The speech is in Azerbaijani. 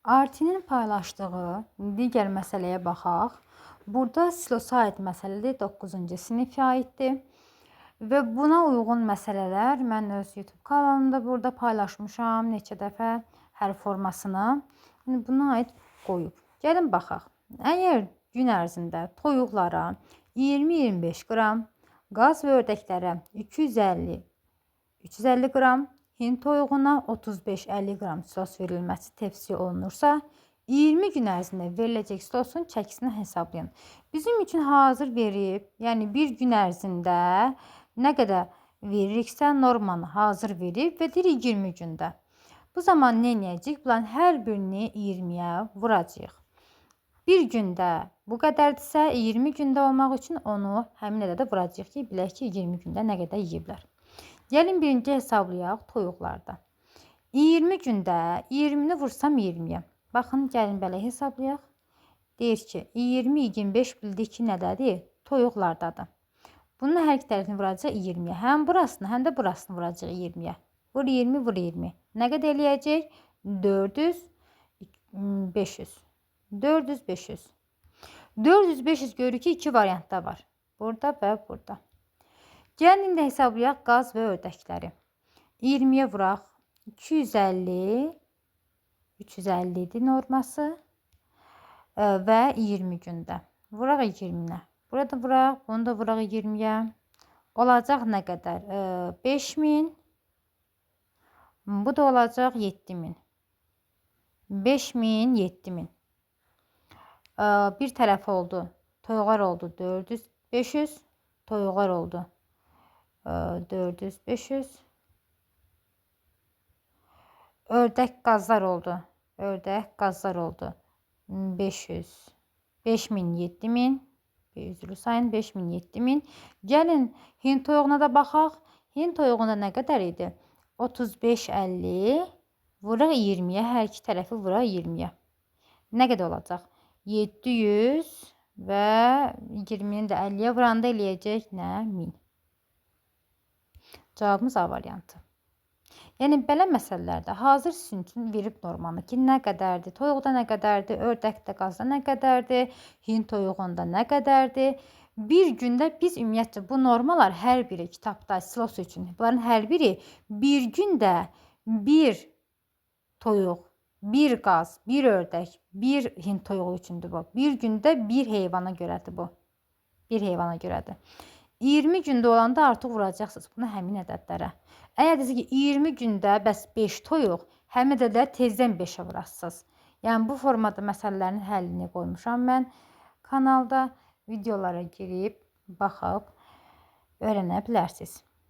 Artinin paylaşdığı digər məsələyə baxaq. Burada silosa aid məsələdir, 9-cu sinifə aiddir. Və buna uyğun məsələlər mən öz YouTube kanalımda burada paylaşmışam neçə dəfə hər formasını. Yəni buna aid qoyub. Gəlin baxaq. Əgər gün ərzində toyuqlara 20-25 qram, qaz və ördəklərə 250-350 qram, hind toyuğuna 35-50 qram silos verilməsi tövsiyə olunursa, 20 gün ərzində veriləcək silosun çəkisini hesablayın. Bizim üçün hazır verib, yəni bir gün ərzində nə qədər veririksə normanı hazır verib və deyirik 20 gündə. Bu zaman nə edəcəyik? Bunların hər birini 20-yə vuracağıq. Bir gündə bu qədərdirsə, 20 gündə olmaq üçün onu həmin ədədə vuracağıq ki, bilək ki, 20 gündə nə qədər yeyiblər. Gəlin birinci hesablayaq toyuqlarda. 20 gündə 20-ni vursam 20-yə. Baxın, gəlin belə hesablayaq. Deyir ki, 20-25 bildik ki, nədədir? Toyuqlardadır. Bunun hər iki tərəfini vuracaq 20-yə. Həm burasını, həm də burasını vuracaq 20-yə. Vur 20, vur 20. Nə qədər eləyəcək? 400, 500. 400, 500. 400, 500 görürük ki, iki variantda var. Burada və burada. Gəlin indi hesablayaq qaz və ördəkləri. 20-yə vuraq. 250, 350 idi norması və 20 gündə. Vuraq 20-nə. Burada vuraq, bunu da vuraq 20-yə. Olacaq nə qədər? 5000. Bu da olacaq 7000. 5000, 7000. Bir tərəf oldu. Toyuqlar oldu 400, 500. Toyuqlar oldu 400, 500. Ördək qazlar oldu. Ördək qazlar oldu. 500. 5000, 7000. Üzrlü sayın 5000, 7000. Gəlin hind toyuğuna da baxaq. Hind toyuğunda nə qədər idi? 35, 50. Vuraq 20-yə. Hər iki tərəfi vuraq 20-yə. Nə qədər olacaq? 700 və 20-ni də 50-yə vuranda eləyəcək nə? 1000. Cavabımız A variantı. Yəni belə məsələlərdə hazır sizin üçün verib normanı ki, nə qədərdir, toyuqda nə qədərdir, ördəkdə, qazda nə qədərdir, hind toyuğunda nə qədərdir. Bir gündə biz ümumiyyətcə bu normalar hər biri kitabda silos üçün, bunların hər biri bir gündə bir toyuq, bir qaz, bir ördək, bir hind toyuğu üçündür bu. Bir gündə bir heyvana görədir bu. Bir heyvana görədir. 20 gündə olanda artıq vuracaqsınız bunu həmin ədədlərə. Əgər desə ki, 20 gündə bəs 5 toyuq, həmin ədədləri tezdən 5-ə vurasınız. Yəni bu formada məsələlərin həllini qoymuşam mən kanalda. Videolara girib, baxıb öyrənə bilərsiniz.